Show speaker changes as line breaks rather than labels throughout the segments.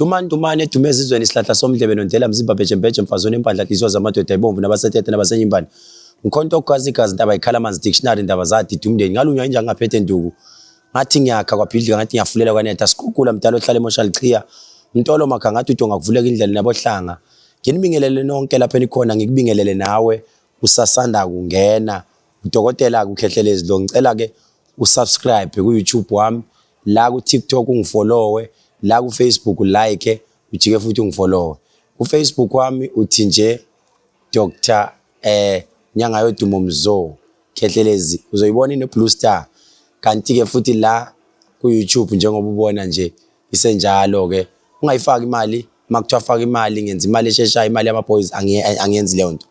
Dumani dumani edume ezizweni isihlahla somdlebe nondela mzimba bhejembheje mfazweni empandla nhliziyo zamadoda ibomvu nabasetete nabasenyimbane. Mkhonto ogazi igazi ntaba ikhala amanzi dictionary ndaba zadida umndeni ngalunywa inja ngaphethe nduku. Ngathi ngiyakha kwabhidlika ngathi ngiyafulela kwanetha sikhukhula mdala ohlala emosha lichiya. Mtolo makha ngathi udonga kuvuleka indlela nabohlanga. Nginibingelele nonke lapho enikhona ngikubingelele nawe usasanda kungena. Udokotela kuKhehlelezi lo ngicela ke usubscribe ku YouTube wami la ku TikTok ungifollowe la ku Facebook like ujike futhi ungifollowe ku Facebook wami uthi nje Dr Nyanga yodumo Mzo Khehlelezi uzoyibona ine blue star kanti ke futhi la ku YouTube njengoba ubona nje isenjalo ke ungayifaki imali makuthiwa faka imali ngenza imali esheshayo imali yama boys angiyenzi leyo nto.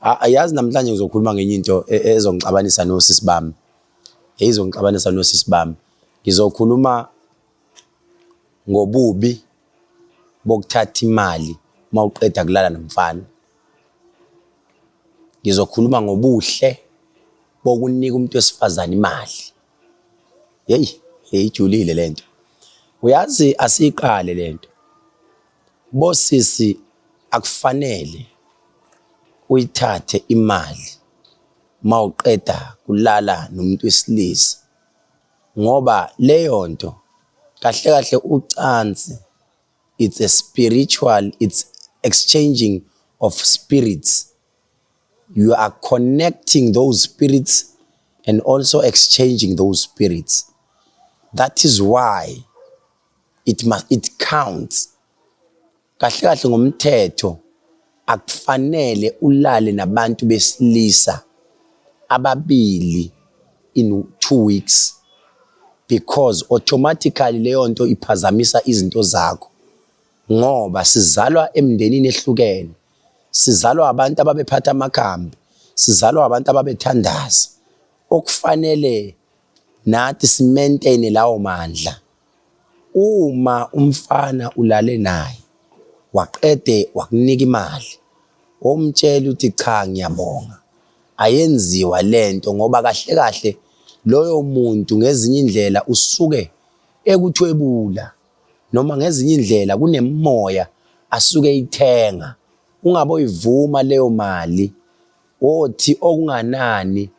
Ayazi namhlanje ngizokhuluma ngenye into ezongixabanisa nosisi bami. Eyizongixabanisa nosisi bami. Ngizokhuluma ngobubi bokuthatha imali uma uqeda kulala nomfana. Ngizokhuluma ngobuhle bokunika umuntu wesifazane imali. Yeyi, ijulile lento. Uyazi asiyiqale lento. Bosisi akufanele uyithathe imali mawuqeda kulala nomuntu wesilisa ngoba leyo nto kahle kahle ucansi it's a spiritual it's exchanging of spirits you are connecting those spirits and also exchanging those spirits that is why it must it counts kahle kahle ngomthetho akufanele ulale nabantu besilisa ababili in 2 weeks because automatically leyo nto iphazamisa izinto zakho ngoba sizalwa emndenini ehlukene sizalwa abantu ababephatha amakhambi sizalwa abantu ababethandaza okufanele nathi simentene lawo mandla uma umfana ulale naye waqede wakunika imali womtshela ukuthi cha ngiyabonga ayenziwa lento ngoba kahle kahle loyo muntu ngezinye indlela usuke ekuthwebula noma ngezinye indlela kunemimoya asuke eyithenga ungaboyivuma leyo mali othi okunganani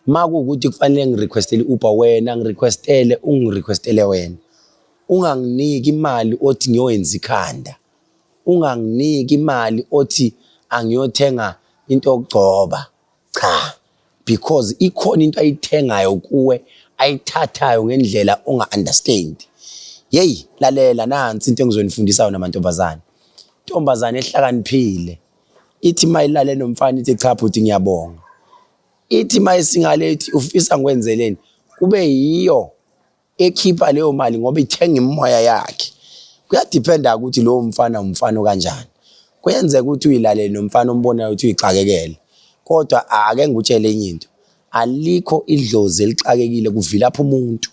Makuwukuthi kufanele ngirequestele i-Uber wena ngirequestele ungirequestele wena. Unganginiki imali othi ngiyowenza ikhanda. Unganginiki imali othi angiyothenga into yokugcoba. Cha, because ikhona into ayithengayo kuwe ayithathayo ngendlela onga-understand. Yeyi, lalela nansi into engizonifundisa yona mantombazane. Intombazane ehlakaniphile ithi mayilale nomfana ithi cha bhuti ngiyabonga. Ithi mayisingale ithi ufisa ngikwenzeleni kube yiyo ekhipha leyo mali ngoba ithenga imimoya yakhe. Kuyadiphenda ukuthi lowo mfana umfana okanjani. Kuyenzeka ukuthi uyilalele nomfana ombonayo ukuthi uyixakekele. Kodwa ake ngikutshele enye into, alikho idlozi elixakekile kuvilapha umuntu.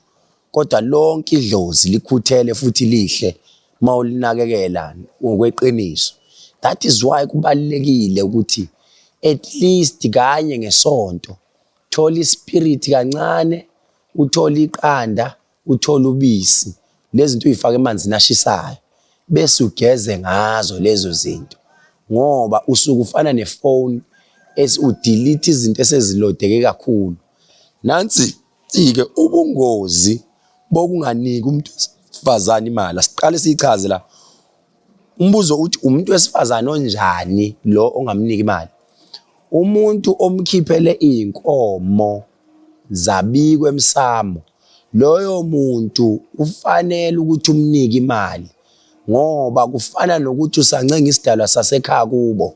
Kodwa lonke idlozi likhuthele futhi lihle mawulinakekela ngokweqiniso. That is why kubalulekile ukuthi at least kanye ngesonto thola ispirit kancane, uthole iqanda, uthole ubisi. Lezi zinto uyifake emanzini ashisayo bese ugeze ngazo lezo zinto ngoba usuke ufana nefoni udelete izinto esezilodeke kakhulu. Nansi ke ubungozi bokunganiki umuntu wesifazane imali. Asiqale siyichaze la. Umbuzo uthi umuntu wesifazane onjani lo ongamnika imali? Umuntu omkhiphele izinkomo zabikwa emsamo, loyo muntu ufanele ukuthi umnike imali ngoba kufana nokuthi usancenga isidalwa sasekhaya kubo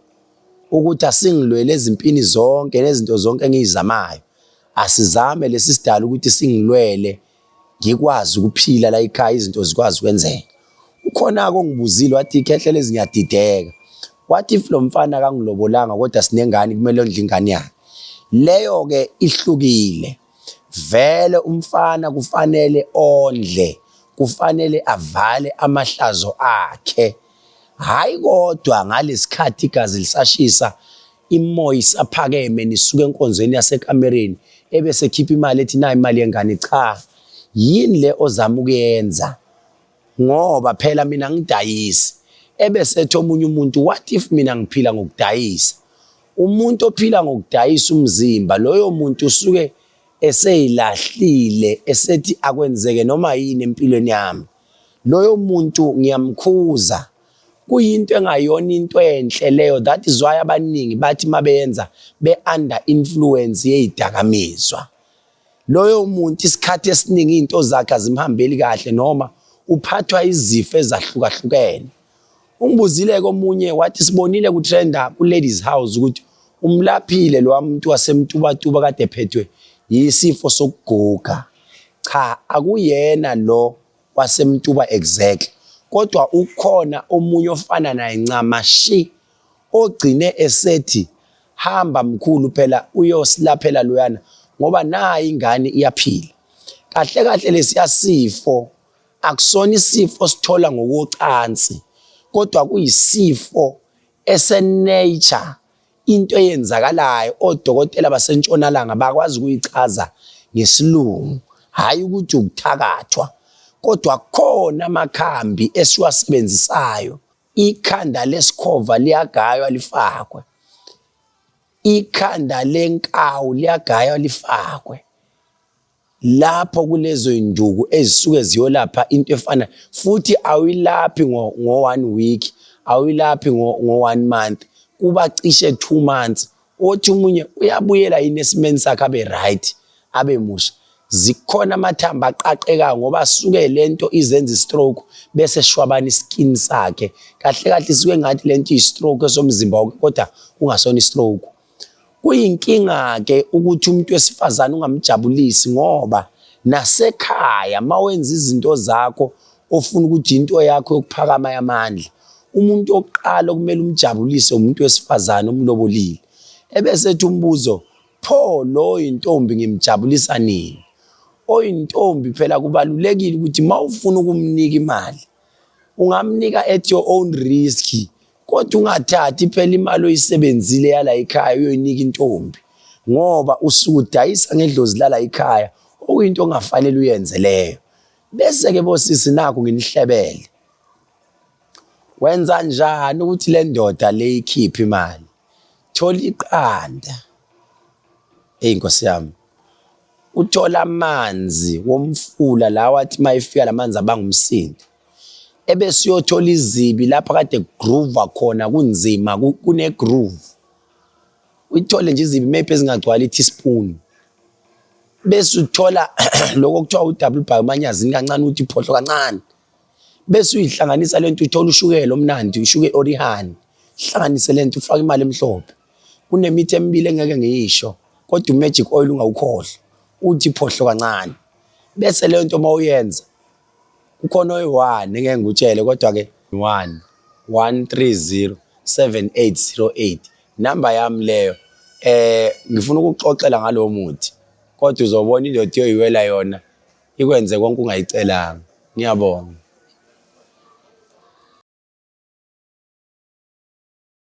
ukuthi asingilwele ezimpini zonke nezinto zonke engiyizamayo. Asizame lesi sidalo ukuthi singilwele ngikwazi ukuphila la ekhaya izinto zikwazi ukwenzeka. Ukhona-ke ongibuzile wathi Khehlelezi ngiyadideka. Wathi if lo mfana akangilobolanga kodwa sinengane kumele ondle ingane yakhe. Leyo-ke ihlukile. Vele umfana kufanele ondle, kufanele avale amahlazo akhe. Hhayi kodwa ngalesikhathi igazi lisashisa imoya isaphakeme nisuke enkonzweni yasekamereni ebese khipha imali ethi nayi imali yengane. Cha, yini le ozama ukuyenza? Ngoba phela mina ngidayisi. Ebesethi omunye umuntu, what if mina ngiphila ngokudayisa? Umuntu ophila ngokudayisa umzimba, loyo muntu usuke eseyilahlile, esethi akwenzeke noma yini empilweni yami. Loyo muntu ngiyamkhuza. Kuyinto engayona into enhle leyo, that is why abaningi bathi mabeyenza be-under influence yeyidakamizwa. Loyo muntu isikhathi esiningi izinto zakhe azimhambeli kahle noma uphathwa izifo ezahlukahlukene. Ungibuzile-ke omunye wathi sibonile kutrenda ku-Ladies House ukuthi umlaphile lowa muntu waseMtubatuba kade ephethwe yisifo sokuguga. Cha, akuyena lo waseMtuba exactly, kodwa ukhona omunye ofana naye ncamashi ogcine esethi hamba mkhulu phela uyosilaphela loyana ngoba nayi ingane iyaphila. Kahle kahle lesiya sifo akusona isifo sithola ngokocansi, kodwa kuyisifo ese-nature, into eyenzakalayo odokotela basentshonalanga bakwazi ukuyichaza ngesilungu, hhayi ukuthi ukuthakathwa, kodwa khona amakhambi esiwasebenzisayo. Ikhanda lesikhova liyagaywa lifakwe, ikhanda lenkawu liyagaywa lifakwe lapho kulezo induku ezisuke ziyolapha into efana, futhi awuyilaphi ngo 1 week, awuyilaphi ngo 1 month, kuba cishe 2 months. Othi umunye uyabuyela yini esimeni sakhe, abe right, abe musha. Zikhona amathambo aqaqekayo ngoba asuke lento izenza istroke bese shwabana iskin sakhe. Kahle kahle isuke ngathi lento iyi-stroke esomzimba wonke, kodwa kungasona istroke. Kuyinkinga-ke ukuthi umuntu wesifazane ungamjabulisi, ngoba nasekhaya mawenza izinto zakho ofuna ukuthi into yakho yokuphakama yamandla, umuntu oqala okumele umjabulise umuntu wesifazane omlobolile. Ebese ethi umbuzo, pho lo intombi ngimjabulisa nini? Oyintombi phela kubalulekile ukuthi mawufuna ukumnika imali ungamnika at your own risk, kodwa ungathathi phela imali oyisebenzile yala ekhaya uyoyinika intombi, ngoba usuke udayisa ngedlozi lala ekhaya, okuyinto ongafanele uyenze leyo. Bese-ke bosisi nakho nginihlebele, wenza njani ukuthi le ndoda le ikhiphe imali? Thola iqanda, eyi Nkosi yami, uthola amanzi womfula lawa athi mayefika lamanzi abanga umsindo, ebese uyothola izibi lapha kade groove khona, kunzima kune groove, uyithole nje izibi maybe ezingagcwala i-teaspoon, bese uthola lokho okuthiwa u-double by umanyazini kancane, uthi phohlo kancane, bese uyihlanganisa lento, uthola ushukela omnandi, ushukela orihani, hlanganise lento, ufake imali emhlophe. Kunemithi emibili engeke ngiyisho, kodwa u-magic oil ungawukhohlwa, uthi phohlo kancane, bese leyo nto uma uyenza kukhona oyi-one engeke ngikutshele, kodwa-ke 1 130 7808 namba yami leyo. Ngifuna ukukuxoxela ngalowo muthi, kodwa uzobona indoda iyoyiwela yona ikwenze konke ungayicelanga. Ngiyabonga.